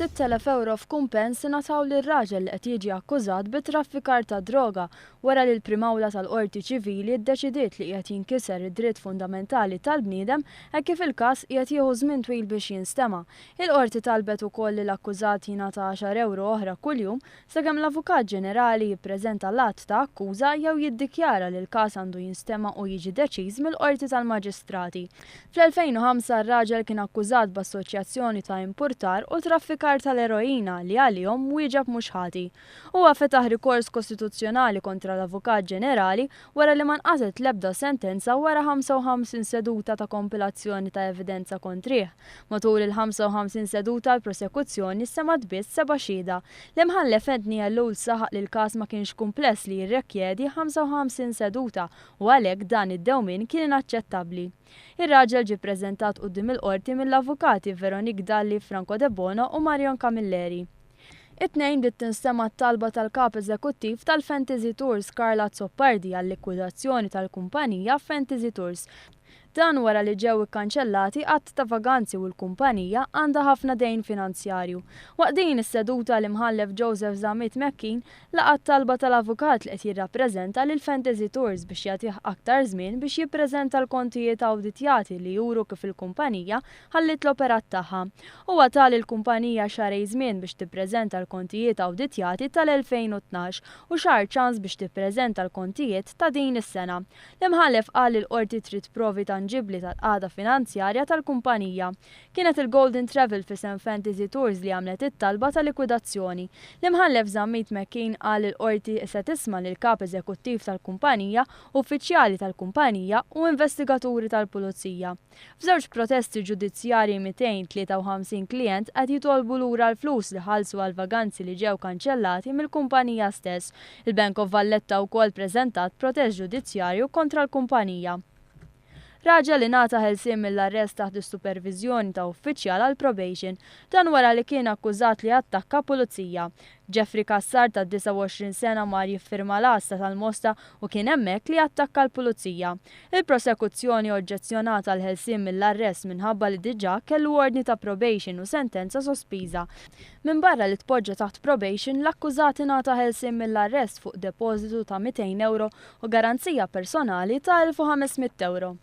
6,000 ewro f'kumpens ingħataw lil raġel li qed jiġi akkużat bi traffikar ta' droga wara li l-Prim Awla tal-Qorti Ċivili ddeċidiet li qiegħed jinkiser id-dritt fundamentali tal-bniedem hekk kif il-każ qiegħed jieħu żmien twil biex jinstema'. Il-Qorti talbet ukoll li l-akkużat jingħata għaxar ewro oħra kuljum sakemm l-Avukat Ġenerali jippreżenta l-att ta' akkuża jew jiddikjara li l-każ għandu jinstema' u jiġi deċiż mill-Qorti tal-Maġistrati. Fl-2005 r-raġel kien akkużat b'assoċjazzjoni ta' impurtar u traffikar tal-eroina li għalihom wieġeb mhux ħati. Huwa fetaħ rikors kostituzzjonali kontra l-Avukat Ġenerali wara li ma nqatgħet l-ebda sentenza wara 55 seduta ta' kompilazzjoni ta' evidenza kontrih. Matul il-55 seduta l-prosekuzzjoni semgħet biss seba' xhieda. L-Imħallef Anthony Ellul saħaq li l-każ ma kienx kumpless li jirrekjedi 55 seduta u għalhekk dan id-dewmien kien inaċċettabbli. Ir-raġel ġie ppreżentat quddiem il-Qorti mill-avukati Veronique Dalli, Franco Debono u Marion Camilleri. It-Tnejn bdiet tinstema' t-talba tal-Kap Eżekuttiv tal-Fantasy Tours Karl Azzopardi għal-likwidazzjoni tal-kumpanija Fantasy Tours. Dan wara li ġew ikkanċellati għadd ta' vaganzi u l-kumpanija għandha ħafna dejn finanzjarju. Waqt din is-seduta l-Imħallef Joseph Zammit McKean laqa' t-talba tal-avukat li qed jirrappreżenta lil Fantasy Tours biex jagħtih aktar żmien biex jippreżenta l-kontijiet awditjati li juru kif il-kumpanija ħalliet l-operat tagħha. Huwa ta lill-kumpanija xahrejn żmien biex tippreżenta l-kontijiet awditjati tal-2012 u xahar ċans biex tippreżenta l-kontijiet ta' din is-sena. L-Imħallef qal li l-Qorti trid provi tanġibbli tal-qagħda finanzjarja tal-kumpanija. Kienet il-Golden Travel f'isem Fantasy Tours li għamlet it-talba ta' likwidazzjoni. L-Imħallef Zammit McKean qal li l-Qorti se tisma' lill-Kap Eżekuttiv tal-kumpanija, uffiċjali tal-kumpanija u investigaturi tal-Pulizija. F'żewġ protesti ġudizzjarji 253 klijent qed jitolbu lura l-flus li ħallsu għall-vaganzi li ġew kanċellati mill-kumpanija stess. Il-Bank of Valletta wkoll preżentat protest ġudizzjarju kontra l-kumpanija. Raġel ingħata ħelsien mill-arrest taħt is-superviżjoni ta' uffiċjal għall-probation. Dan wara li kien akkużat li attakka pulizija. Jeffrey Cassar ta' 29 sena mar jiffirma l-għassa tal-Mosta u kien hemmhekk li attakka l-pulizija. Il-prosekuzzjoni oġġezzjonat għall-ħelsien mill-arrest minħabba li diġà kellu ordni ta' probation u sentenza sospiża. Minbarra li tpoġġa taħt probation, l-akkużat ingħata ħelsien mill-arrest fuq depożitu ta' 200 ewro u garanzija personali ta' 1,500 ewro.